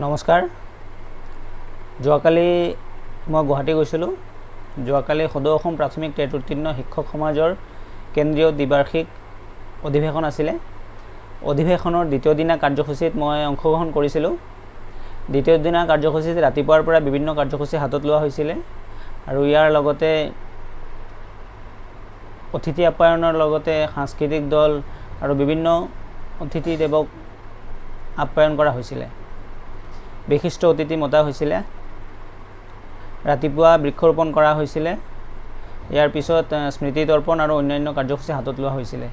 নমস্কাৰ। যোৱাকালি মই গুৱাহাটী গৈছিলোঁ। যোৱাকালি সদৌ অসম প্ৰাথমিক টেট উত্তীৰ্ণ শিক্ষক সমাজৰ কেন্দ্ৰীয় দ্বিবাৰ্ষিক অধিৱেশন আছিলে। অধিৱেশনৰ দ্বিতীয় দিনা কাৰ্যসূচীত মই অংশগ্ৰহণ কৰিছিলোঁ। দ্বিতীয় দিনা কাৰ্যসূচীত ৰাতিপুৱাৰ পৰা বিভিন্ন কাৰ্যসূচী হাতত লোৱা হৈছিলে আৰু ইয়াৰ লগতে অতিথি আপ্যায়নৰ লগতে সাংস্কৃতিক দল আৰু বিভিন্ন অতিথিদেৱক আপ্যায়ন কৰা হৈছিলে। বিশিষ্ট অতিথি মতা হৈছিলে। ৰাতিপুৱা বৃক্ষৰোপণ কৰা হৈছিলে। ইয়াৰ পিছত স্মৃতি তৰ্পণ আৰু অন্যান্য কাৰ্যসূচী হাতত লোৱা হৈছিলে।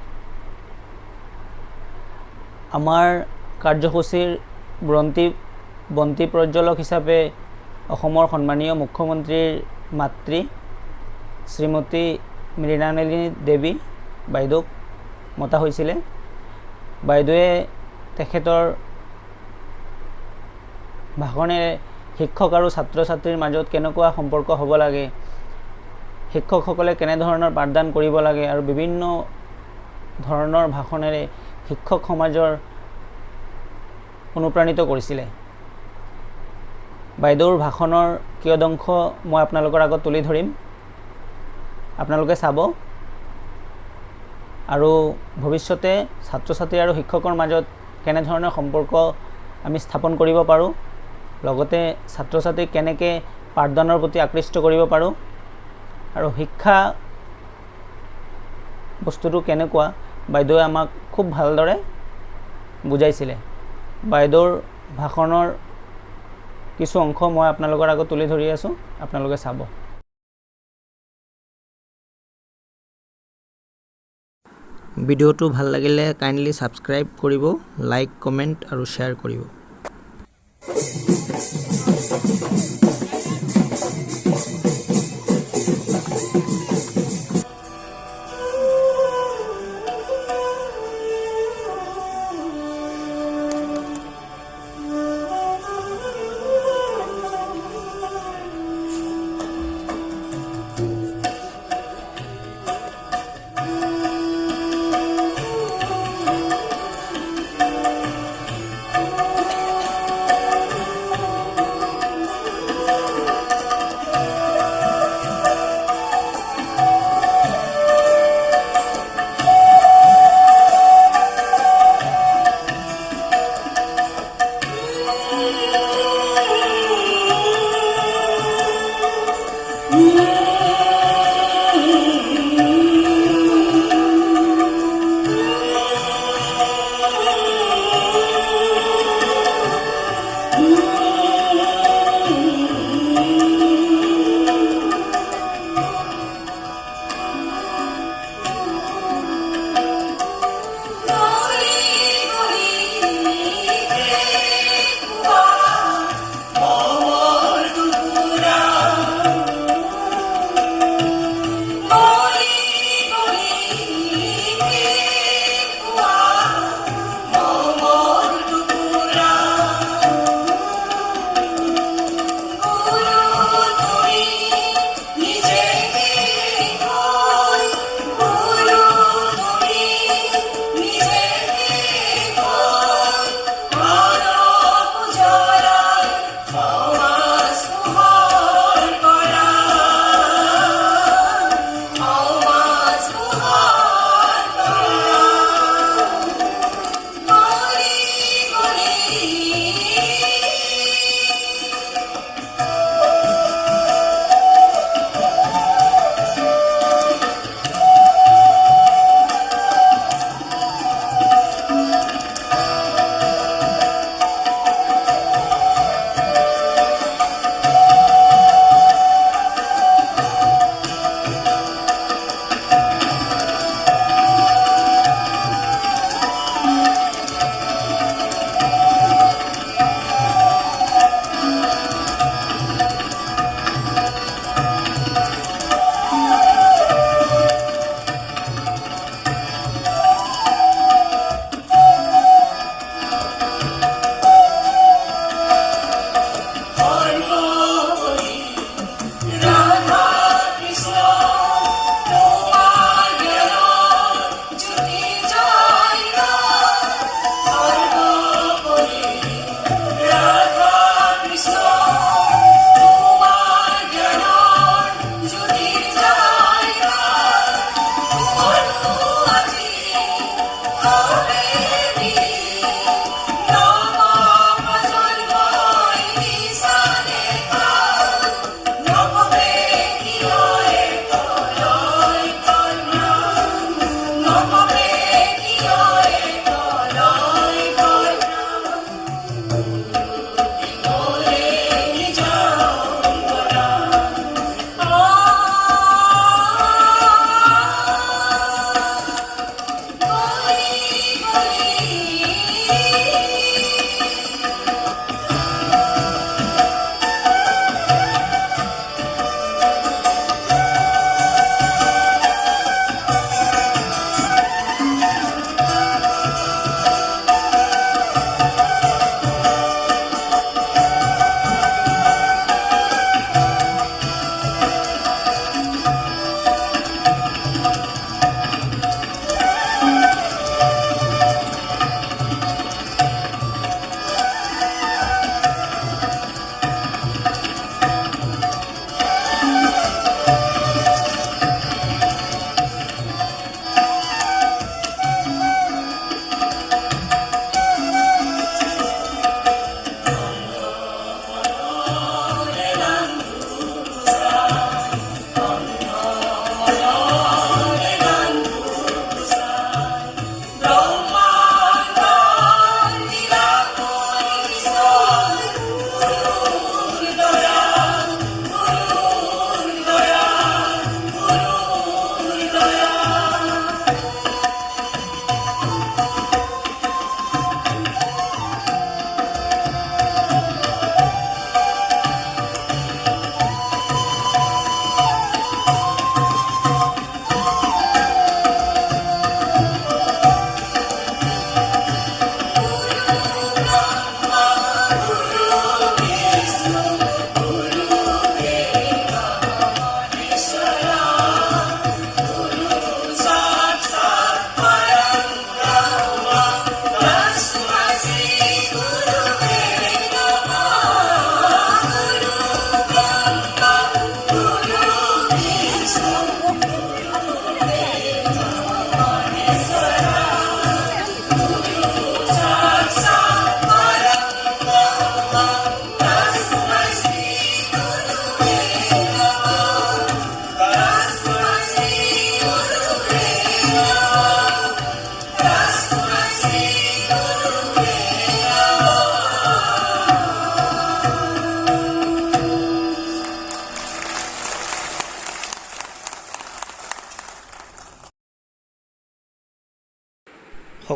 আমাৰ কাৰ্যসূচীৰ বন্তি প্ৰজ্বলক হিচাপে অসমৰ সন্মানীয় মুখ্যমন্ত্ৰীৰ মাতৃ শ্ৰীমতী মৃণালিনী দেৱী বাইদেউক মতা হৈছিলে। বাইদেৱে তেখেতৰ ভাষণেৰে শিক্ষক আৰু ছাত্ৰ ছাত্ৰীৰ মাজত কেনেকুৱা সম্পৰ্ক হ'ব লাগে, শিক্ষকসকলে কেনেধৰণৰ পাঠদান কৰিব লাগে আৰু বিভিন্ন ধৰণৰ ভাষণেৰে শিক্ষক সমাজৰ অনুপ্ৰাণিত কৰিছিলে। বাইদেউৰ ভাষণৰ কিয়দংশ মই আপোনালোকৰ আগত তুলি ধৰিম, আপোনালোকে চাব আৰু ভৱিষ্যতে ছাত্ৰ ছাত্ৰী আৰু শিক্ষকৰ মাজত কেনেধৰণৰ সম্পৰ্ক আমি স্থাপন কৰিব পাৰোঁ, লগতে ছাত্ৰ ছাত্ৰীক কেনেকৈ পাঠদানৰ প্ৰতি আকৃষ্ট কৰিব পাৰোঁ আৰু শিক্ষা বস্তুটো কেনেকুৱা বাইদেৱে আমাক খুব ভালদৰে বুজাইছিলে। বাইদেউৰ ভাষণৰ কিছু অংশ মই আপোনালোকৰ আগত তুলি ধৰি আছোঁ, আপোনালোকে চাব। ভিডিঅ'টো ভাল লাগিলে কাইণ্ডলি ছাবস্ক্ৰাইব কৰিব, লাইক, কমেণ্ট আৰু শ্বেয়াৰ কৰিব।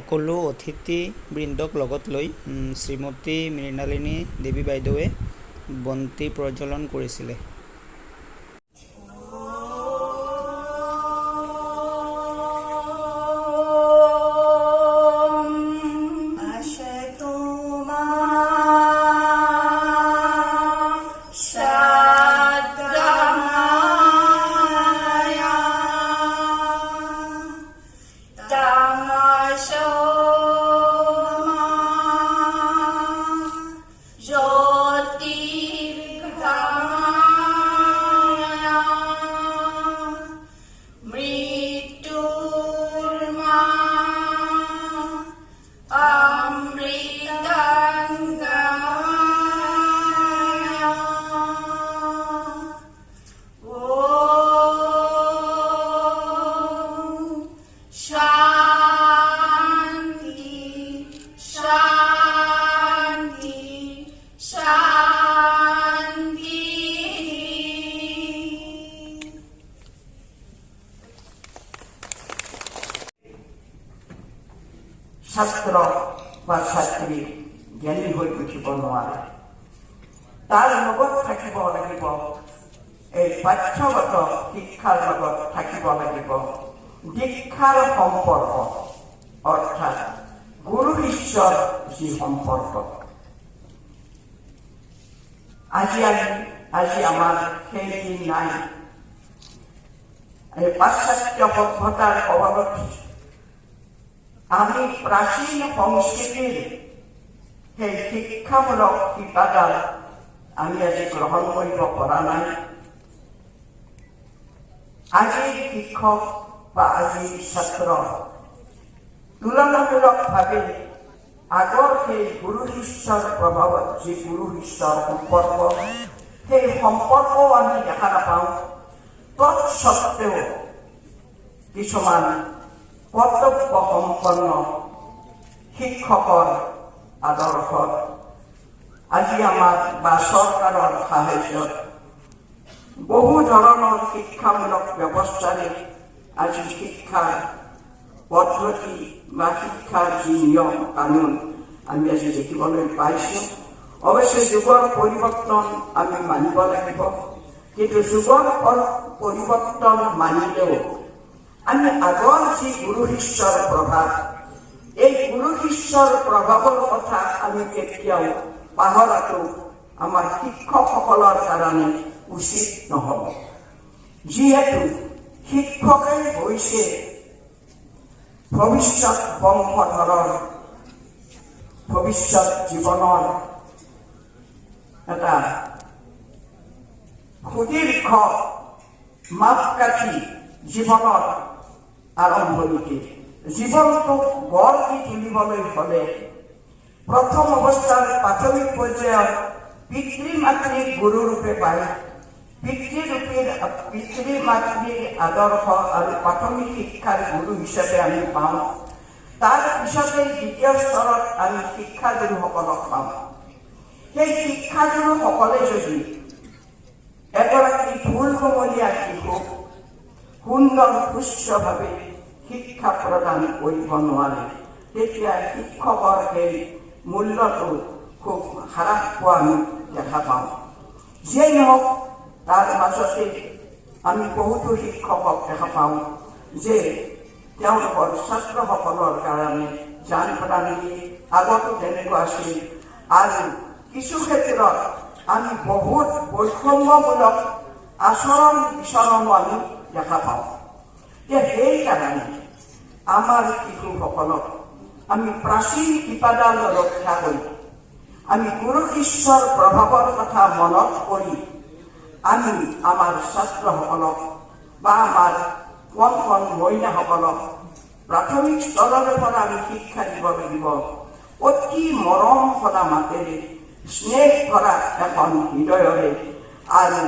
সকলো অতিথিবৃন্দক লগত লৈ শ্ৰীমতী মৃণালিনী দেৱী বাইদেৱে বন্তি প্ৰজ্বলন কৰিছিলে। असतो मा सद्गमय तमसो मा ज्योतिर्गमय मृत्योर्मा अमृतङ्गमय ॐ शान्ति शान्ति शान्तिः। ছাত্ৰ বা ছাত্ৰী জ্ঞানী হৈ উঠিব নোৱাৰে। তাৰ লগত থাকিব লাগিব, এই পাঠ্যগত শিক্ষাৰ লগত থাকিব লাগিব দীক্ষাৰ সম্পৰ্ক, অৰ্থাৎ গুৰু শিষ্যৰ যি সম্পৰ্ক। আজি আমাৰ সেই দিন নাই। এই পাশ্চাত্য সভ্যতাৰ কবলত আমি প্ৰাচীন সংস্কৃতিৰ সেই শিক্ষামূলক শিপাডাল আমি আজি গ্ৰহণ কৰিব পৰা নাই। আজিৰ শিক্ষক বা আজিৰ ছাত্ৰ তুলনামূলকভাৱে আগৰ সেই গুৰু শিষ্যৰ প্ৰভাৱত যি গুৰু শিষ্যৰ সম্পৰ্ক, সেই সম্পৰ্কও আমি দেখা নাপাওঁ। তৎসত্বেও কিছুমান কৰ্তব্য সম্পন্ন শিক্ষকৰ আদৰ্শত আজি আমাক বা চৰকাৰৰ সাহায্যত বহু ধৰণৰ শিক্ষামূলক ব্যৱস্থাৰে আজি শিক্ষাৰ পদ্ধতি বা শিক্ষাৰ যি নিয়ম কানুন আমি আজি দেখিবলৈ পাইছোঁ। অৱশ্যে যুগৰ পৰিৱৰ্তন আমি মানিব লাগিব, কিন্তু যুগৰ পৰিৱৰ্তন মানিলেও আমি আগৰ যি গুৰু শিষ্যৰ প্ৰভাৱ, এই গুৰু শিষ্যৰ প্ৰভাৱৰ কথা আমি কেতিয়াও পাহৰাটো আমাৰ শিক্ষকসকলৰ কাৰণে উচিত নহ'ব। যিহেতু শিক্ষকেই হৈছে ভৱিষ্যত বংশধৰৰ ভৱিষ্যত জীৱনৰ এটা সুদীৰ্ঘ মাপকাঠি, জীৱনৰ আৰম্ভণিতে জীৱনটোক গঢ় দি তুলিবলৈ হ'লে প্ৰথম অৱস্থাৰ প্ৰাথমিক পৰ্যায়ত পিতৃ মাতৃক গুৰুৰূপে পাই পিতৃ মাতৃৰ আদৰ্শ আৰু প্ৰাথমিক শিক্ষাৰ গুৰু হিচাপে আমি পাওঁ। তাৰ পিছতে দ্বিতীয় স্তৰত আমি শিক্ষাগুৰুসকলক পাওঁ। সেই শিক্ষাগুৰুসকলে যদি এগৰাকী ফুলকুমলীয়া শিশুক সুন্দৰ সুস্থভাৱে শিক্ষা প্ৰদান কৰিব নোৱাৰে, তেতিয়া শিক্ষকৰ সেই মূল্যটো খুব হ্ৰাস পোৱা আমি দেখা পাওঁ। যিয়েই নহওক, তাৰ মাজতে আমি বহুতো শিক্ষকক দেখা পাওঁ যে তেওঁলোকৰ ছাত্ৰসকলৰ কাৰণে জান প্ৰাণ দিয়ে। আগতো তেনেকুৱা আছিল আৰু কিছু ক্ষেত্ৰত আমি বহুত বৈষম্যমূলক আচৰণ বিচৰণো আমি দেখা পাওঁ। এতিয়া সেইকাৰণে আমাৰ শিশুসকলক আমি প্ৰাচীন শিপাডাল ৰক্ষা কৰি, আমি গুৰু শিষ্যৰ প্ৰভাৱৰ কথা মনত কৰি আমি আমাৰ ছাত্ৰসকলক বা আমাৰ কণ কণ মইনাসকলক প্ৰাথমিক স্তৰৰে পৰা আমি শিক্ষা দিব লাগিব। অতি মৰম সনা মাতেৰে, স্নেহ ভৰা এখন হৃদয়ৰে আৰু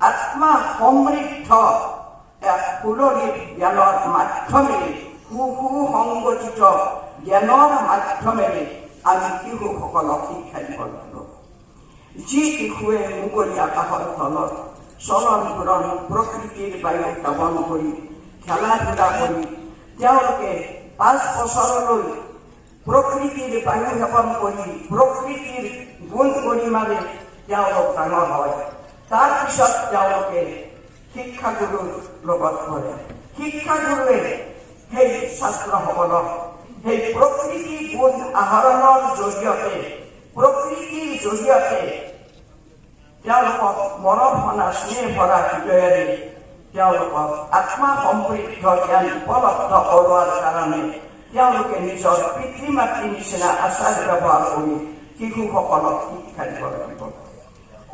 আত্মা সমৃদ্ধ এক সুললিত জ্ঞানৰ মাধ্যমেৰে, সুসংগঠিত জ্ঞানৰ মাধ্যমেৰে আমি শিশুসকলক শিক্ষা দিব লাগিব। যি শিশুৱে মুকলি আকাশৰ তলত চলন ফুৰণ, প্ৰকৃতিৰ বায়ু সেৱন কৰি, খেলা ধূলা কৰি তেওঁলোকে 5 বছৰলৈ প্ৰকৃতিৰ বায়ু সেৱন কৰি প্ৰকৃতিৰ গুণ গৰিমাৰে তেওঁলোক ডাঙৰ হয়। তাৰপিছত তেওঁলোকে শিক্ষাগুৰুৰ লগত পৰে। শিক্ষাগুৰুৱে সেই ছাত্ৰসকলক সেই প্ৰকৃতি গুণ আহৰণৰ জৰিয়তে, প্ৰকৃতিৰ জৰিয়তে তেওঁলোকক মৰম সনা স্নেহ ভৰা হৃদয়েৰে তেওঁলোকক আত্মা সমৃদ্ধ জ্ঞান উপলব্ধ কৰোৱাৰ কাৰণে তেওঁলোকে নিজৰ পিতৃ মাতৃৰ নিচিনা আচাৰ ব্যৱহাৰ কৰি শিশুসকলক শিক্ষা দিব লাগিব।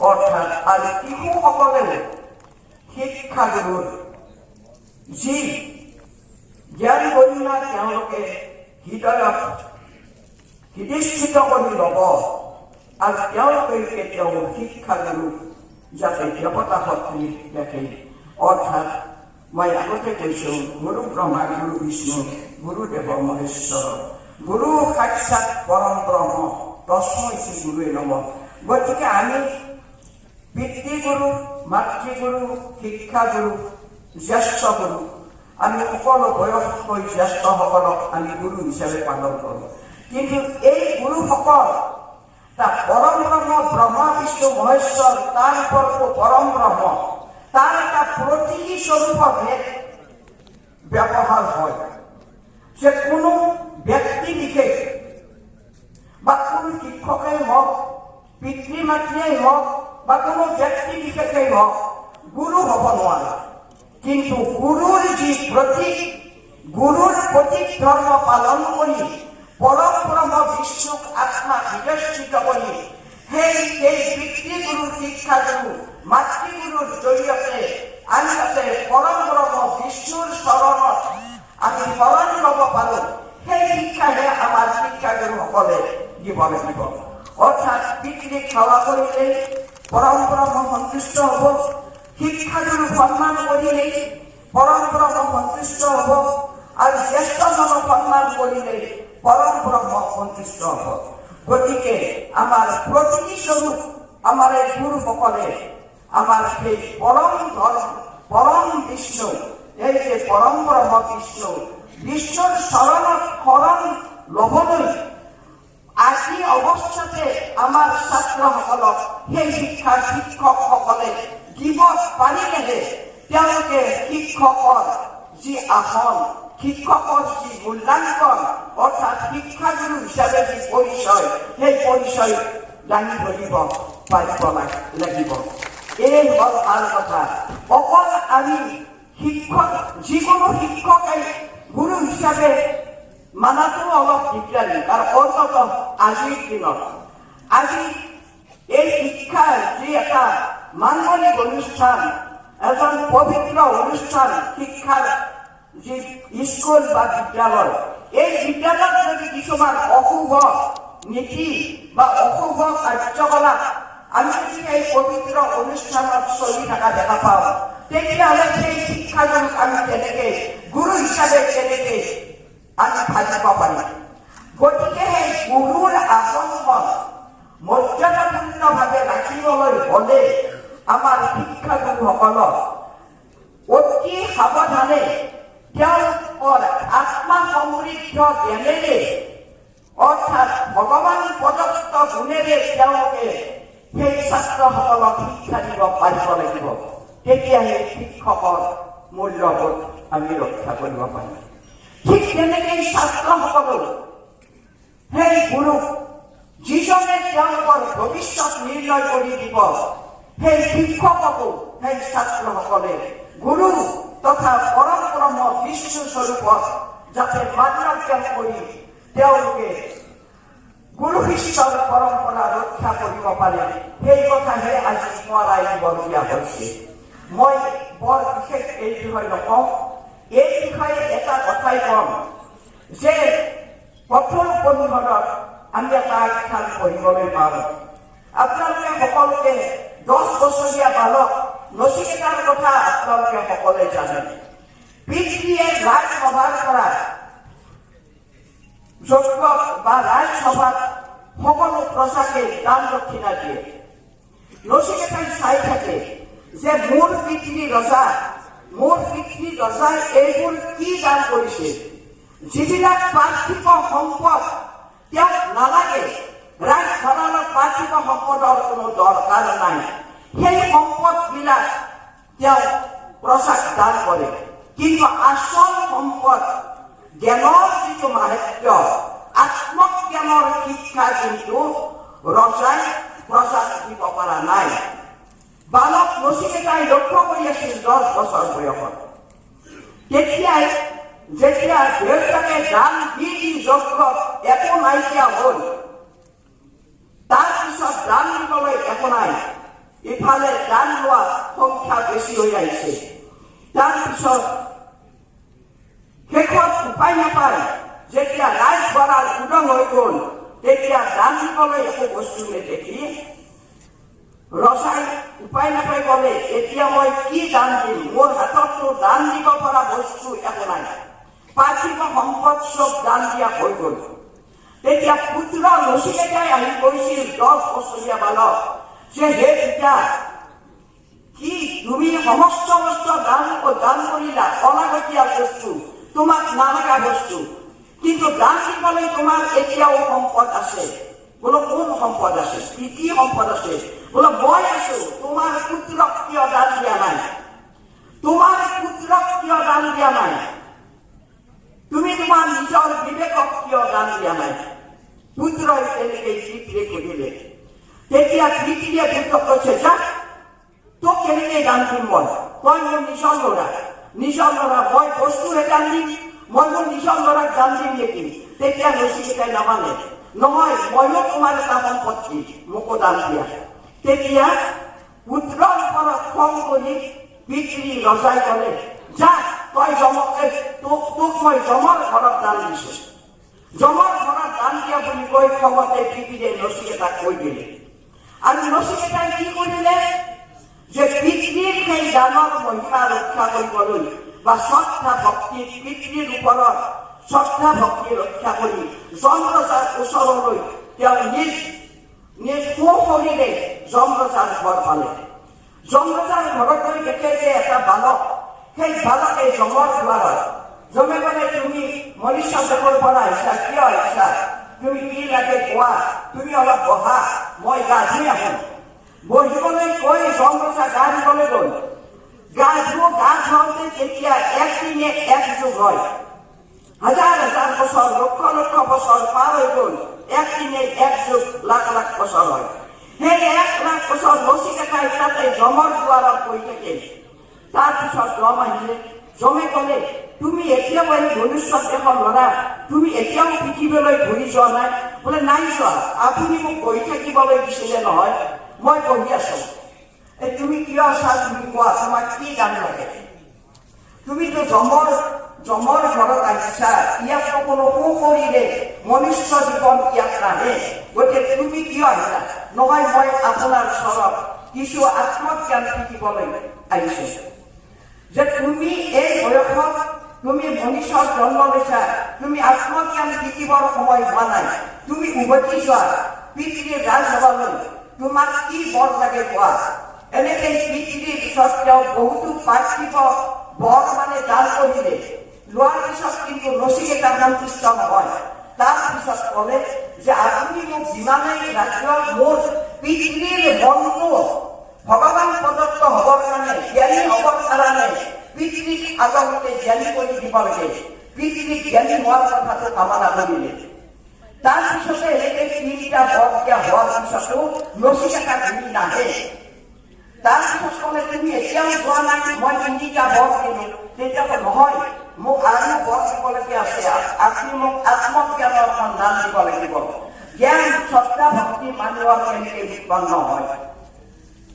অৰ্থাৎ আৰু শিশুসকলেও শিক্ষাগুৰুৰ যি জ্ঞান গৰিমা তেওঁলোকে হৃদয়ত হৃদয়স্থিত কৰি ল'ব আৰু তেওঁলোকে কেতিয়াও শিক্ষাগুৰুক যাতে দেৱতা সদৃশ দেখে। অৰ্থাৎ মই আগতে কৈছোঁ, গুৰু ব্ৰহ্মা, গুৰু বিষ্ণু, গুৰুদেৱ মহেশ্বৰ, গুৰু সাক্ষাৎ পৰম ব্ৰহ্ম, তস্মৈ শ্ৰী গুৰুৱে নম। গতিকে আমি পিতৃগুৰু, মাতৃগুৰু, শিক্ষাগুৰু, জ্যেষ্ঠ গুৰু, আমি সকলো বয়সতকৈ জ্যেষ্ঠসকলক আমি গুৰু হিচাপে পালন কৰোঁ। কিন্তু এই গুৰুসকল তা পৰম ব্ৰহ্ম, ব্ৰহ্মা বিষ্ণু মহেশ্বৰ, তাৰ ওপৰতো পৰম ব্ৰহ্ম, তাৰ এটা প্ৰতীকী স্বৰূপতহে ব্যৱহাৰ হয় যে কোনো ব্যক্তি বিশেষ বা কোনো শিক্ষকেই হওক, পিতৃ মাতৃয়েই হওক বা কোনো ব্যক্তি বিশেষেই হওক, গুৰু হ'ব নোৱাৰে। কিন্তু গুৰুৰ যি প্ৰতীক, গুৰুৰ প্ৰতীক ধৰ্ম পালন কৰি পৰম ব্ৰহ্ম বিষ্ণুক আত্মা হৃদয়স্থিত কৰি সেই পিতৃগুৰু, শিক্ষাগুৰু, মাতৃগুৰুৰ জৰিয়তে আমি যাতে পৰম ব্ৰহ্ম বিষ্ণুৰ চৰণত আমি শৰণ ল'ব পাৰোঁ, সেই শিক্ষাহে আমাৰ শিক্ষাগুৰুসকলে দিব লাগিব। অৰ্থাৎ পিতৃক সেৱা কৰিলেই পৰম ব্ৰহ্ম সন্তুষ্ট হ'ব, শিক্ষাগুৰু সন্মান কৰিলেই পৰম ব্ৰহ্ম সন্তুষ্ট হ'ব আৰু জ্যেষ্ঠজনক সন্মান কৰিলেই পৰম ব্ৰহ্ম সন্তুষ্ট হ'ব। গতিকে আমাৰ প্ৰতীকী স্বৰূপ আমাৰ এই গুৰুসকলে আমাৰ সেই পৰম ধৰ্ম, পৰম বিষ্ণু, এই যে পৰম ব্ৰহ্ম বিষ্ণু, বিষ্ণুৰ চৰণত শৰণ ল'বলৈ আজি অৱস্থাতে আমাৰ ছাত্ৰসকলক সেই শিক্ষাৰ শিক্ষকসকলে দিব পাৰিলেহে তেওঁলোকে শিক্ষকৰ যি আসন, শিক্ষকৰ যি মূল্যাংকন, অৰ্থাৎ শিক্ষাগুৰু হিচাপে যি পৰিচয়, সেই পৰিচয় দাঙি ধৰিব পাৰিব লাগিব। এই হ'ল ভাল কথা। অকল আমি শিক্ষক, যিকোনো শিক্ষকে গুৰু হিচাপে মানাটো অলপ দিগদাৰী। কাৰণ অন্ততঃ আজিৰ দিনত আজি এই শিক্ষাৰ যি এটা মাংগলিক অনুষ্ঠান, এজন পবিত্ৰ অনুষ্ঠান, শিক্ষাৰ যি স্কুল বা বিদ্যালয়, এই বিদ্যালয়ত যদি কিছুমান অশুভ নীতি বা অশুভ কাৰ্যকলাপ আমি যদি এই পবিত্ৰ অনুষ্ঠানত চলি থকা দেখা পাওঁ, তেতিয়াহ'লে সেই শিক্ষাগুৰুক আমি কেনেকে গুৰু হিচাপে কেনেকে আমি ভাবিব পাৰিম? গতিকে সেই গুৰুৰ আসনখন মৰ্যাদাপূৰ্ণভাৱে ৰাখিবলৈ হ'লে আমাৰ শিক্ষাগুৰুসকলক অতি সাৱধানে তেওঁলোকৰ আত্মা সমৃদ্ধ জ্ঞানেৰে, অৰ্থাৎ ভগৱান প্ৰদত্ত গুণেৰে তেওঁলোকে সেই ছাত্ৰসকলক শিক্ষা দিব পাৰিব লাগিব। তেতিয়াহে শিক্ষকৰ মূল্যবোধ আমি ৰক্ষা কৰিব পাৰিম। ঠিক তেনেকেই ছাত্ৰসকলো সেই গুৰুক, যিজনে তেওঁলোকৰ ভৱিষ্যত নিৰ্ণয় কৰি দিব, সেই শিক্ষককো সেই ছাত্ৰসকলে গুৰু তথা পৰম ব্ৰহ্ম বিষ্ণু স্বৰূপত যাতে মান্যজ্ঞান কৰি তেওঁলোকে গুৰু শিষ্যৰ পৰম্পৰা ৰক্ষা কৰিব পাৰে, সেই কথাহে আজি সোঁৱৰাই দিবলগীয়া হৈছে। মই বৰ বিশেষ এই বিষয়ে নকওঁ। এই বিষয়ে এটা কথাই ক'ম যে কঠোৰ উপনিষদত আমি এটা আখ্যান পঢ়িবলৈ পাওঁ। আপোনালোকে সকলোকে 10 বছৰীয়া বালক নচিকেতাৰ কথা আপোনালোকে সকলোৱে জানে। পিতৃয়ে ৰাজসভাৰ পৰা যজ্ঞ বা ৰাজসভাত সকলো প্ৰজাকে দান দক্ষিণা দিয়ে। নচিকেতাই চাই থাকে যে মোৰ পিতৃ ৰজা, মোৰ পিতৃ ৰজাই এইবোৰ কি দান কৰিছে। যিবিলাক পাৰ্থিৱ সম্পদ তেওঁক নালাগে, ৰাজভঁৰালত পাৰ্থিৱ সম্পদৰ কোনো দৰকাৰ নাই, সেই সম্পদবিলাক তেওঁ প্ৰজাক দান কৰে। কিন্তু আচল সম্পদ জ্ঞানৰ যিটো মাহাত্ম্য, আত্মজ্ঞানৰ শিক্ষা কিন্তু ৰজাই প্ৰজাক দিব পৰা নাই। বালক নচিকেতাই লক্ষ্য কৰি আছিল 10 বছৰ বয়সত। তেতিয়াই যেতিয়া দেউতাকে দান দি দি যজ্ঞত একো নাইকিয়া হ'ল, তাৰপিছত দান দিবলৈ একো নাই, ইফালে দান লোৱা সংখ্যা বেছি হৈ আহিছে। তাৰপিছত শেষত উপায় নাপায় যেতিয়া ৰাজভঁৰাল উদং হৈ গ'ল, তেতিয়া দান দিবলৈ একো বস্তু নেদেখি ৰজাই উপায় নাপাই ক'লে, "এতিয়া মই কি দান দিম? মোৰ হাতততো দান দিব পৰা বস্তু একো নাই। পাৰ্থিৱ সম্পদ চব দান দিয়া হৈ গ'ল।" তেতিয়া পুত্ৰ নচিকেতাই আহি কৈছিল, 10 বছৰীয়া বালক, যে হে পিতা, কি তুমি সমস্ত বস্তু দান দান কৰিলা, অলাগতিয়াল বস্তু, তোমাক নালাগা বস্তু, কিন্তু দান দিবলৈ তোমাৰ এতিয়াও সম্পদ আছে। বোলো, কোন সম্পদ আছে? কি কি সম্পদ আছে? বোলো, মই আছো। তোমাৰ পুত্ৰক কিয় দান দিয়া নাই? তোমাৰ পুত্ৰক কিয় দান দিয়া নাই? তুমি তোমাৰ নিজৰ বিবেকক কিয় দান দিয়া নাই? পুত্ৰই তেনেকে পিতৃক সুধিলে। তেতিয়া পিতৃয়ে পুত্ৰক কৈছে, যা, তোক কেনেকে দান দিম মই? তই মোৰ নিজৰ ল'ৰা, নিজৰ ল'ৰা। মই বস্তুহে দান দিম, মই মোৰ নিজৰ ল'ৰাক দান দিম নেকি? তেতিয়া নচিকেতাই নামানে। নহয়, ময়ো তোমাৰ এটা সম্পত্তি, মোকো দান দিয়া। তেতিয়া পুত্ৰৰ ওপৰত খং কৰি পিতৃ ৰজাই ক'লে, যা, তই যমকে তোক তোক মই যমৰ ঘৰত দান দিছো। যমৰ ঘৰত দান দিয়া বুলি কৈ খঙতে পিতৃয়ে নচিকেতাক কৈ দিলে। আৰু নচিকেতাই কি কৰিলে যে পিতৃৰ সেই দানৰ মহিমা ৰক্ষা কৰিবলৈ বা শ্ৰদ্ধা ভক্তি, পিতৃৰ ওপৰত শ্ৰদ্ধা ভক্তি ৰক্ষা কৰি যম ৰজাৰ ওচৰলৈ তেওঁ নিজ নিজ সোঁশৰীৰে যম ৰজাৰ ঘৰ পালে। যম ৰজাৰ ঘৰত গৈ দেখে যে এটা বালক, সেই বালকে যমৰ দুৱাৰত। যমে ক'লে, তুমি মনুষ্য দেশৰ পৰা আহিছা, কিয় আহিছা? তুমি কি লাগে কোৱা। তুমি অলপ বহা, মই গা ধুই আহোঁ। বহিবলৈ কৈ যম ৰজা গা ধুবলৈ গ'ল। গা ধুৱাওঁতে তেতিয়া একদিনে এক যুগ হয়। হাজাৰ হাজাৰ বছৰ, লক্ষ লক্ষ বছৰ পাৰ হৈ গ'ল। একদিনে এক যুগ লাখ লাখ বছৰ হয়। সেই 1 লাখ বছৰ নচিকেতাই তাতে যমৰ দুৱাৰত বহি থাকিল। তাৰপিছত যম আহিলে। যমে ক'লে, তুমি এতিয়াও এই মনুষ্য দেশৰ ল'ৰা, তুমি এতিয়াও পৃথিৱীলৈ ঘূৰি যোৱা নাই? বোলে, নাই যোৱা। আপুনি মোক বহি থাকিবলৈ দিছিলে নহয়, মই বহি আছো। এই তুমি কিয় আছা তুমি কোৱা, তোমাক কি দান লাগে? তুমিতো যমৰ যমৰ ঘৰত আহিছা, ইয়াততো কোনো সোঁশৰীৰে মনুষ্য জীৱন ইয়াত নাহে, গতিকে তুমি কিয় আহিলা? নহয়, মই আপোনাৰ ওচৰত কিছু আত্মজ্ঞান শিকিবলৈ আহিছো যে তুমি এই বয়সত তুমি মনুষ্যৰ জন্ম লৈছা, তুমি আত্মজ্ঞান শিকিবৰ সময় হোৱা নাই। তুমি উভতি যোৱা পিতৃৰ ৰাজসভালৈ। তোমাক কি বৰ লাগে কোৱা। এনেকে পিতৃৰ পিছত তেওঁ বহুতো পাৰ্থিৱ বৰ মানে দান কৰিলে। লোৱাৰ পিছত কিন্তু নচিকেতা সন্তুষ্ট নহয়। তাৰপিছত ক'লে যে আপুনি মোক যিমানেই ৰাজ্য, মোৰ পিতৃৰ মনটো ভগৱান প্ৰদত্ত হ'বৰ কাৰণে, জ্ঞানী হ'বৰ কাৰণে পিতৃক আগতে জ্ঞানী কৰি দিব লাগে। পিতৃক জ্ঞানী হোৱাৰ কথাটো কামনা কৰিলে। তাৰপিছতে এনেকে তিনিটা বৰ দিয়া হোৱাৰ পিছতো নচিকেতা ঘূৰি নাহে। তাৰপিছত ক'লে, তুমি এতিয়াও যোৱা নাই? মই তিনিটা বৰ দিলো। তেতিয়া ক'লে, নহয়, মোক আৰু বৰ দিবলগীয়া আছে। আপুনি মোক আত্মজ্ঞানৰ সন্ধান দিব লাগিব। জ্ঞান, শ্ৰদ্ধা, ভক্তি মানুহৰ কেনেকে উৎপন্ন হয়?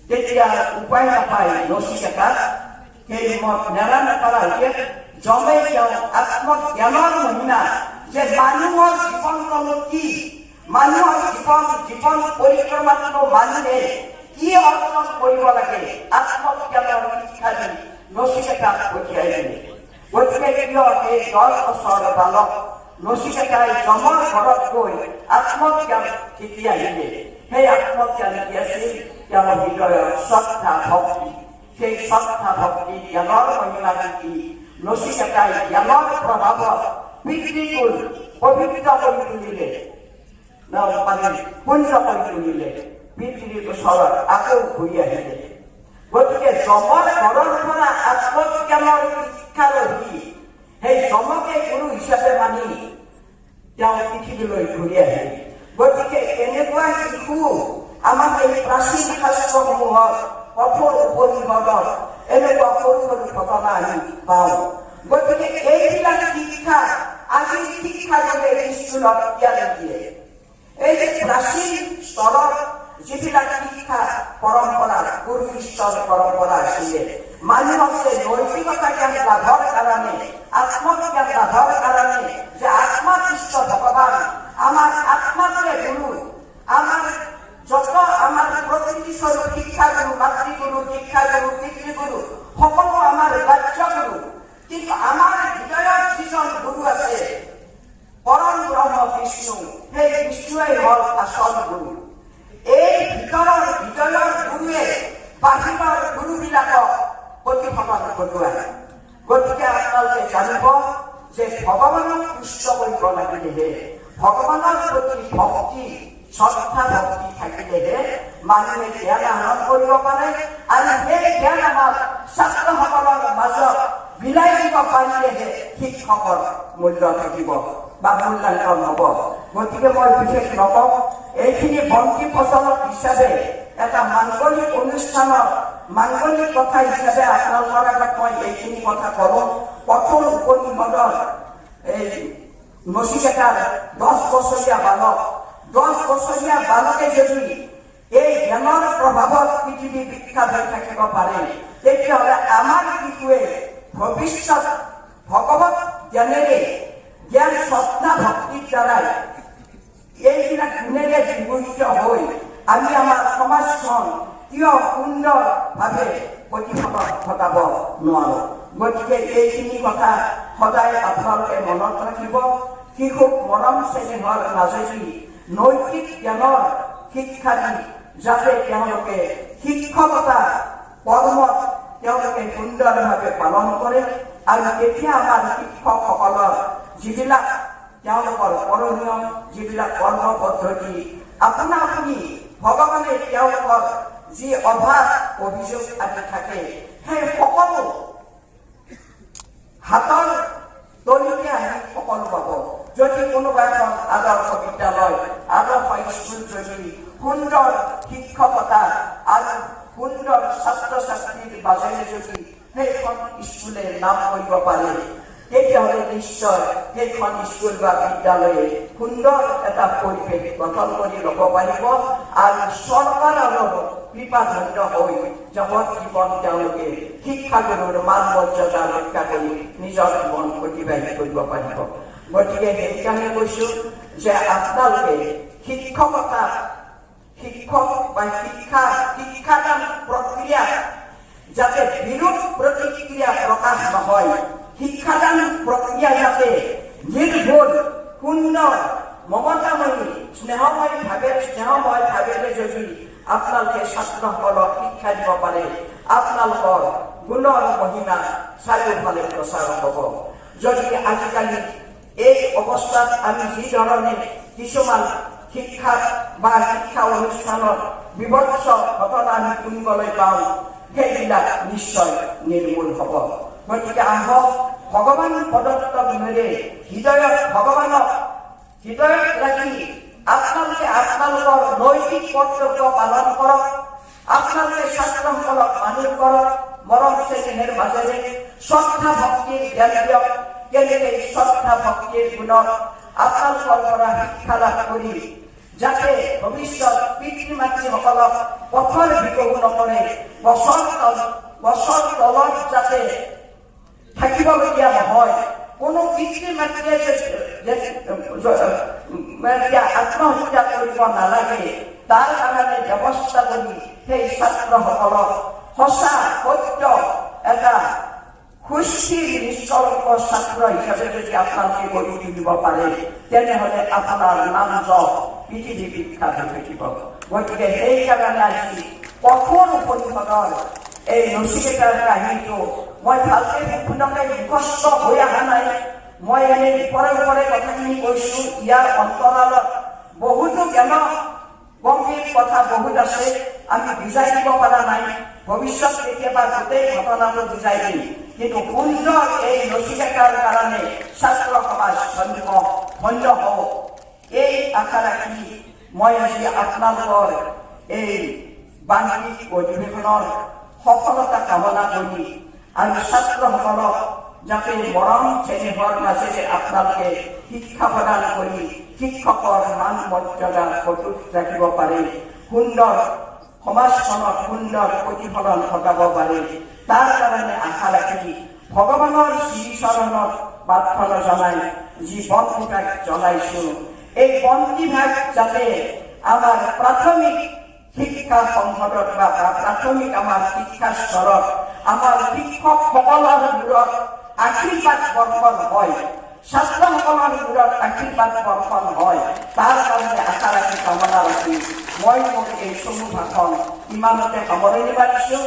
তেতিয়া উপায় নাপায় নচিকেতাক সেই মত নেৰা নেপেৰা হৈছে যমে তেওঁ আত্মজ্ঞানৰ মহিমা যে মানুহৰ জীৱনটো কি, মানুহৰ জীৱন জীৱন পৰিক্ৰমাতনো মানুহে কি অৰ্জন কৰিব লাগে, আত্মজ্ঞানৰ শিক্ষা দি নচিকেতাক পঠিয়াই দিলে। গতিকে কিয় এই 10 বছৰ বালক নচিকেতাই যমৰ ঘৰত গৈ আত্মজ্ঞান শিকি আহিলে? সেই আত্মজ্ঞান কি আছিল? তেওঁৰ হৃদয়ৰ শ্ৰদ্ধা ভক্তি। সেই শ্ৰদ্ধা ভক্তি জ্ঞানৰ মহিমা শিকি নচিকেতাই জ্ঞানৰ প্ৰভাৱত পিতৃকুল পবিত্ৰ কৰি তুলিলে, মানে পুণ্য কৰি তুলিলে, পিতৃৰ ওচৰত আকৌ ঘূৰি আহিলে। গতিকে যমৰ ঘৰৰ পৰা আত্মজ্ঞানৰ শিক্ষা লভি সেই যমকে গুৰু হিচাপে মানি তেওঁ পৃথিৱীলৈ ঘূৰি আহিল। গতিকে এনেকুৱা শিশু আমাৰ এই প্ৰাচীন শাস্ত্ৰসমূহত, কঠোৰ উপনিষদত এনেকুৱা সৰু সৰু ঘটনা আমি পাওঁ। গতিকে এইবিলাক শিক্ষা আজিৰ শিক্ষাগুৰুৱে স্কুলত কিয় নিদিয়ে? এই যে প্ৰাচীন স্তৰত যিবিলাক শিক্ষা পৰম্পৰা, গুৰু শিষ্যৰ পৰম্পৰা আছিলে, মানুহক যে নৈতিকতা জ্ঞান লাভৰ কাৰণে, আত্মজ্ঞান লাভৰ কাৰণে, যে আত্মাকৃষ্ট ভগৱান, আমাৰ আত্মাটোৱে গুৰু, আমাৰ যত আমাৰ প্ৰকৃতি স্বৰূপ শিক্ষাগুৰু, মাতৃগুৰু, দীক্ষাগুৰু, পিতৃগুৰু, সকলো আমাৰ বাহ্যগুৰু। কিন্তু আমাৰ হৃদয়ত যিজন গুৰু আছে, পৰম ব্ৰহ্ম বিষ্ণু, সেই বিষ্ণুৱেই হ'ল আচল গুৰু। এই ভিতৰৰ হৃদয়ৰ গুৰুৱে বাহিৰৰ গুৰুবিলাকক প্ৰতিফলন ঘটোৱায়। গতিকে আপোনালোকে জানিব যে ভগৱানক তুষ্ট কৰিব লাগিলেহে, ভগৱানৰ প্ৰতি ভক্তি, শ্ৰদ্ধা ভক্তি থাকিলেহে মানুহে জ্ঞান আহৰণ কৰিব পাৰে আৰু সেই জ্ঞান আমাৰ ছাত্ৰসকলৰ মাজত বিলাই দিব পাৰিলেহে শিক্ষকৰ মূল্য থাকিব বা মূল্যাংকন হ'ব। গতিকে মই বিশেষ নকওঁ। এইখিনি বন্তি প্ৰচলক হিচাপে, এটা মাংগলিক অনুষ্ঠানৰ মাংগলিক কথা হিচাপে আপোনালোকৰ আগত মই এইখিনি কথা কলোঁ। কঠোৰ উপনিষদৰ এই নচিকেতাৰ 10 বছৰীয়া বালক, 10 বছৰীয়া বালকে যদি এই জ্ঞানৰ প্ৰভাৱত পৃথিৱী বিখ্যাত হৈ থাকিব পাৰে, তেতিয়াহ'লে আমাৰ শিশুৱে ভৱিষ্যত ভগৱত জ্ঞানেৰে, জ্ঞান শ্ৰদ্ধা ভক্তিৰ দ্বাৰাই, এইবিলাক গুণেৰে বিভূষিত হৈ আমি আমাৰ সমাজখন কিয় সুন্দৰভাৱে প্ৰতিফলন ঘটাব নোৱাৰো? গতিকে এইখিনি কথা সদায় আপোনালোকে মনত ৰাখিব। শিশুক মৰম চেনেহৰ মাজেদি নৈতিক জ্ঞানৰ শিক্ষা দি যাতে তেওঁলোকে শিক্ষকতা কৰ্মত তেওঁলোকে সুন্দৰভাৱে পালন কৰে আৰু তেতিয়া আমাৰ শিক্ষকসকলৰ যিবিলাক তেওঁলোকৰ কৰণীয়, যিবিলাক কৰ্ম পদ্ধতি, আপোনা আপুনি ভগৱানে তেওঁলোকৰ যি অভাৱ অভিযোগ আদি থাকে, সেই সকলো হাতৰ তলিতে আহি সকলো পাব। যদি কোনোবা এখন আদৰ্শ বিদ্যালয়, আদৰ্শ স্কুল যদি সুন্দৰ শিক্ষকতা আৰু সুন্দৰ ছাত্ৰ ছাত্ৰীৰ মাজেৰে যদি সেইখন স্কুলে নাম কৰিব পাৰে, তেতিয়াহ'লে নিশ্চয় সেইখন স্কুল বা বিদ্যালয়ে সুন্দৰ এটা পৰিৱেশ গঠন কৰি ল'ব পাৰিব আৰু চৰকাৰৰো কৃপাধন্য হৈ জগত জীৱন তেওঁলোকে শিক্ষাগুৰুৰ মান মৰ্যাদা ৰক্ষা কৰি নিজৰ জীৱন অতিবাহিত কৰিব পাৰিব। গতিকে সেইকাৰণে কৈছো যে আপোনালোকে শিক্ষকতা, শিক্ষক বা শিক্ষা, শিক্ষাদান প্ৰক্ৰিয়া যাতে বিৰূপ প্ৰতিক্ৰিয়া প্ৰকাশ নহয়, শিক্ষাদান প্ৰক্ৰিয়া যাতে নিৰ্ভুল, সুন্দৰ, মমতাময়ী, স্নেহময় ভাৱেৰে যদি আপোনালোকে ছাত্ৰসকলক শিক্ষা দিব পাৰে, আপোনালোকৰ গুণৰ মহিমা চাৰিওফালে প্ৰচাৰ হ'ব। যদি আজিকালি এই অৱস্থাত আমি যি ধৰণে কিছুমান শিক্ষাত বা শিক্ষা অনুষ্ঠানত বিভৎস ঘটনা আমি শুনিবলৈ পাওঁ, সেইবিলাক নিশ্চয় নিৰ্মূল হ'ব। গতিকে আহক, ভগৱান প্ৰদত্ত গুণেৰে হৃদয়ত ভগৱানক হৃদয়ত ৰাখি আপোনালোকে আপোনালোকৰ নৈতিক কৰ্তব্য পালন কৰক। আপোনালোকে ছাত্ৰসকলক মানুহ কৰক। মৰম চেনেহেৰ মাজেৰে শ্ৰদ্ধা ভক্তিৰ জ্ঞান দিয়ক। কেনেকৈ শ্ৰদ্ধা ভক্তিৰ গুণত আপোনালোকৰ পৰা শিক্ষা লাভ কৰি যাতে ভৱিষ্যত পিতৃ মাতৃসকলক পথৰ ভিকহু নকৰে, গছৰ তলত যাতে থাকিবলগীয়া নহয়, কোনো পিতৃ মাতৃয়ে যে আত্মহত্যা কৰিব নালাগে, তাৰ কাৰণে ব্যৱস্থা কৰি সেই ছাত্ৰসকলক সঁচা সত্য এটা সুস্থিৰ নিষ্কলংক ছাত্ৰ হিচাপে যদি আপোনালোকে গঢ়ি তুলিব পাৰে, তেনেহ'লে আপোনাৰ নাম যশ পৃথিৱী বিখ্যাত হৈ থাকিব। গতিকে সেইকাৰণে আজি কঠোৰ উপনিষদৰ এই নচিকেতাৰ কাহিনীটো মই ভালকে সম্পূৰ্ণকৈ মুখস্থ হৈ অহা নাই। মই এনেই ওপৰে ওপৰে কথাখিনি কৈছোঁ। ইয়াৰ অন্তৰালত বহুতো জ্ঞান গম্ভীৰ কথা বহুত আছে, আমি বুজাই দিব পৰা নাই। ভৱিষ্যত কেতিয়াবা গোটেই ঘটনাটো বুজাই দিম। কিন্তু সুন্দৰ এই নচিকেতাৰ কাৰণে ছাত্ৰ সমাজ ধন্য ধন্য হওক, এই আশা ৰাখি মই আজি আপোনালোকৰ এই বাৰ্ষিক অধিৱেশনৰ সফলতা কামনা কৰি আৰু ছাত্ৰসকলক যাতে মৰম চেনেহৰ মাজেৰে আপোনালোকে শিক্ষা প্ৰদান কৰি শিক্ষকৰ মান মৰ্যাদা অটুট ৰাখিব পাৰে, সুন্দৰ সমাজখনত সুন্দৰ প্ৰতিফলন ঘটাব পাৰে, তাৰ কাৰণে আশা ৰাখি ভগৱানৰ শ্ৰীচৰণত প্ৰাৰ্থনা জনাই যি বন্তিভাগ জ্বলাইছো, এই বন্তিভাগ যাতে আমাৰ প্ৰাথমিক শিক্ষা সংসদত বা প্ৰাথমিক আমাৰ শিক্ষা স্তৰত আমাৰ শিক্ষকসকলৰ মূৰত আশীৰ্বাদ বৰ্ষণ হয়, ছাত্ৰসকলৰ মূৰত আশীৰ্বাদ বৰ্ষণ হয়, তাৰ কাৰণে আশা ৰাখি, কামনা ৰাখি মই মোৰ এই চমু ভাষণ ইমানতে সামৰণি মাৰিছোঁ।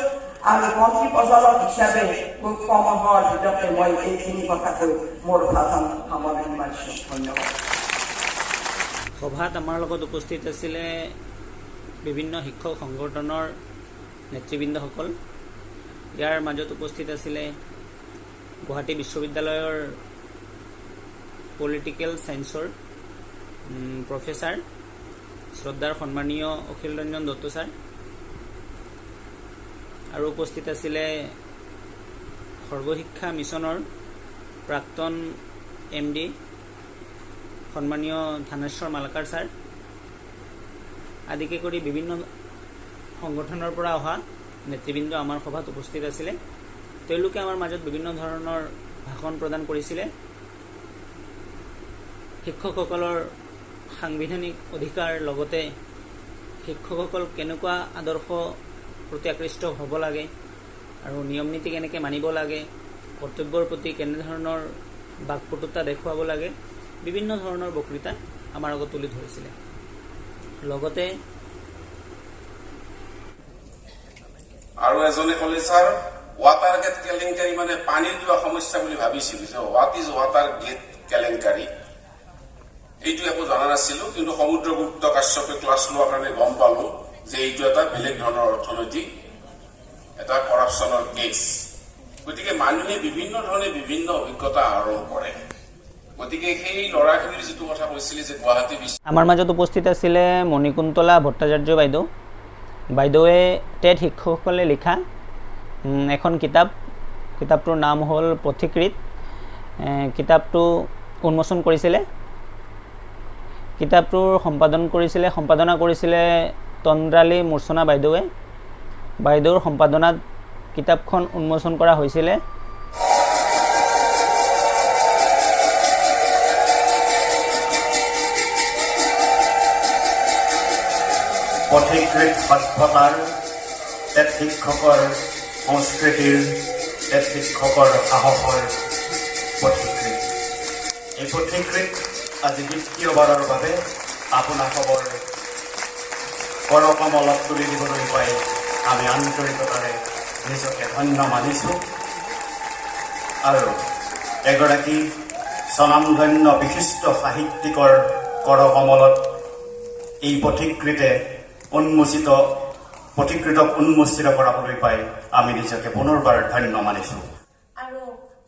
আৰু বন্তি প্ৰজ্বলক হিচাপে খুব কম সময়ৰ ভিতৰতে মই এইখিনি কথা কৈ মোৰ ভাষণ সামৰণি মাৰিছোঁ। ধন্যবাদ। সভাত আমাৰ লগত উপস্থিত আছিলে বিভিন্ন শিক্ষক সংগঠনৰ নেতৃবৃন্দসকল। ইয়াৰ মাজত উপস্থিত আছিলে গুৱাহাটী বিশ্ববিদ্যালয়ৰ পলিটিকেল ছায়েন্সৰ প্ৰফেচাৰ শ্ৰদ্ধাৰ সন্মানীয় অখিল ৰঞ্জন দত্ত ছাৰ আৰু উপস্থিত আছিলে সৰ্বশিক্ষা মিছনৰ প্ৰাক্তন এমডি সন্মানীয় থানেশ্বৰ মালাকাৰ ছাৰ আদিকে কৰি বিভিন্ন সংগঠনৰ পৰা অহা নেতৃবৃন্দ আমাৰ সভাত উপস্থিত আছিলে। তেওঁলোকে আমাৰ মাজত বিভিন্ন ধৰণৰ ভাষণ প্ৰদান কৰিছিলে। শিক্ষকসকলৰ সাংবিধানিক অধিকাৰ, লগতে শিক্ষকসকল কেনেকুৱা আদৰ্শ প্ৰতি আকৃষ্ট হ'ব লাগে আৰু নিয়ম নীতি কেনেকৈ মানিব লাগে, কৰ্তব্যৰ প্ৰতি কেনেধৰণৰ বাকপটুতা দেখুৱাব লাগে, বিভিন্ন ধৰণৰ বক্তৃতা আমাৰ আগত তুলি ধৰিছিলে। লগতে আৰু এজনে ক'লে, ছাৰ, ৱাটাৰ গেট কেলেংকাৰী মানে পানীৰ কিবা সমস্যা বুলি ভাবিছিলো যে what is water gate কেলেংকাৰী, এইটো একো জনা নাছিলো। কিন্তু সমুদ্ৰগুপ্ত কাশ্যপে ক্লাছ লোৱাৰ কাৰণে গম পালো যে এইটো এটা বেলেগ ধৰণৰ অৰ্থনৈতিক এটা কৰাপশ্যনৰ কেছ। গতিকে মানুহে বিভিন্ন ধৰণে বিভিন্ন অভিজ্ঞতা আহৰণ কৰে। গতিকে সেই ল'ৰাখিনিৰ যিটো কথা কৈছিলে যে গুৱাহাটী বিশ্ব আমাৰ মাজত উপস্থিত আছিলে মণিকুন্তলা ভট্টাচাৰ্য বাইদেউ। বাইদেৱে টেট শিক্ষকসকলে লিখা এখন কিতাপ, কিতাপটোৰ নাম হ'ল পথিকৃত, কিতাপটো উন্মোচন কৰিছিলে। কিতাপটোৰ সম্পাদনা কৰিছিলে তন্দ্ৰালী মূৰ্ছনা বাইদেৱে। বাইদেউৰ সম্পাদনাত কিতাপখন উন্মোচন কৰা হৈছিলে। পথিকৃত সভ্যতাৰ, টেট শিক্ষকৰ সংস্কৃতিৰ, টেট শিক্ষকৰ সাহসৰ পথিকৃত। এই পথিকৃত আজি দ্বিতীয়বাৰৰ বাবে আপোনাসৱৰ কৰকমলত তুলি দিবলৈ পাই আমি আন্তৰিকতাৰে নিজকে ধন্য মানিছোঁ। আৰু এগৰাকী স্বনামধন্য বিশিষ্ট সাহিত্যিকৰ কৰকমলত এই পথিকৃতে পথিকৃতক উন্মোচিত কৰাবলৈ পাই আমি নিজকে পুনৰবাৰ ধন্য মানিছোঁ। আৰু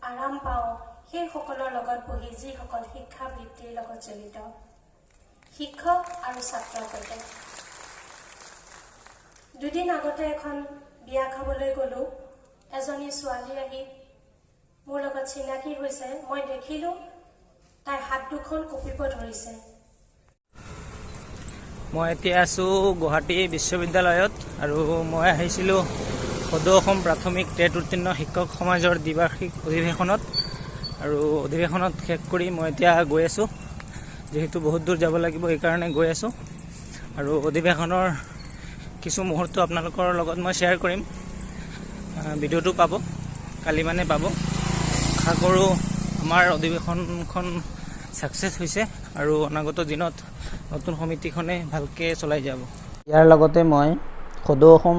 আৰাম পাওঁ সেইসকলৰ লগত বহি যিসকল শিক্ষাবৃত্তিৰ লগত জড়িত শিক্ষক আৰু ছাত্ৰৰ সৈতে। দুদিন আগতে এখন বিয়া খাবলৈ গ'লোঁ। এজনী ছোৱালী আহি মোৰ লগত চিনাকি হৈছে। মই দেখিলোঁ তাইৰ হাত দুখন কঁপিব ধৰিছে। মই এতিয়া আছোঁ গুৱাহাটী বিশ্ববিদ্যালয়ত আৰু মই আহিছিলোঁ সদৌ অসম প্ৰাথমিক টেট উত্তীৰ্ণ শিক্ষক সমাজৰ দ্বিবাৰ্ষিক অধিৱেশনত আৰু অধিৱেশনত শেষ কৰি মই এতিয়া গৈ আছোঁ। যিহেতু বহুত দূৰ যাব লাগিব, সেইকাৰণে গৈ আছোঁ। আৰু অধিৱেশনৰ কিছু মুহূৰ্ত আপোনালোকৰ লগত মই শ্বেয়াৰ কৰিম। ভিডিঅ'টো পাব কালি মানে পাব। আশা কৰোঁ আমাৰ অধিৱেশনখন ছাকচেছ হৈছে আৰু অনাগত দিনত নতুন সমিতিখনে ভালকৈ চলাই যাব। ইয়াৰ লগতে মই সদৌ অসম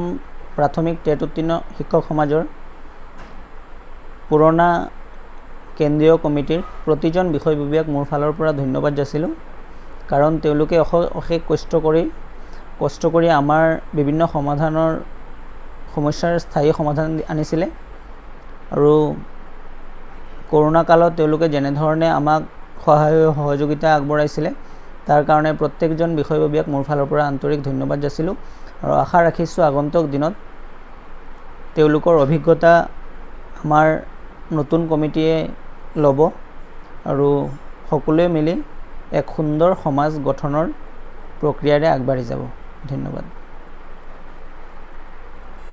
প্ৰাথমিক টেট উত্তীৰ্ণ শিক্ষক সমাজৰ পুৰণা কেন্দ্ৰীয় কমিটিৰ প্ৰতিজন বিষয়ববীয়াক মোৰ ফালৰ পৰা ধন্যবাদ যাচিলোঁ, কাৰণ তেওঁলোকে অশেষ কষ্ট কৰি আমাৰ বিভিন্ন সমাধানৰ সমস্যাৰ স্থায়ী সমাধান আনিছিলে। আৰু কৰোণা কালত তেওঁলোকে যেনেধৰণে আমাক সহায় সহযোগিতা আগবঢ়াইছিলে, তাৰ কাৰণে প্ৰত্যেকজন বিষয়ববীয়াক মোৰ ফালৰ পৰা আন্তৰিক ধন্যবাদ যাচিলোঁ। আৰু আশা ৰাখিছোঁ আগন্তুক দিনত তেওঁলোকৰ অভিজ্ঞতা আমাৰ নতুন কমিটিয়ে ল'ব আৰু সকলোৱে মিলি এক সুন্দৰ সমাজ গঠনৰ প্ৰক্ৰিয়াৰে আগবাঢ়ি যাব। ধন্যবাদ।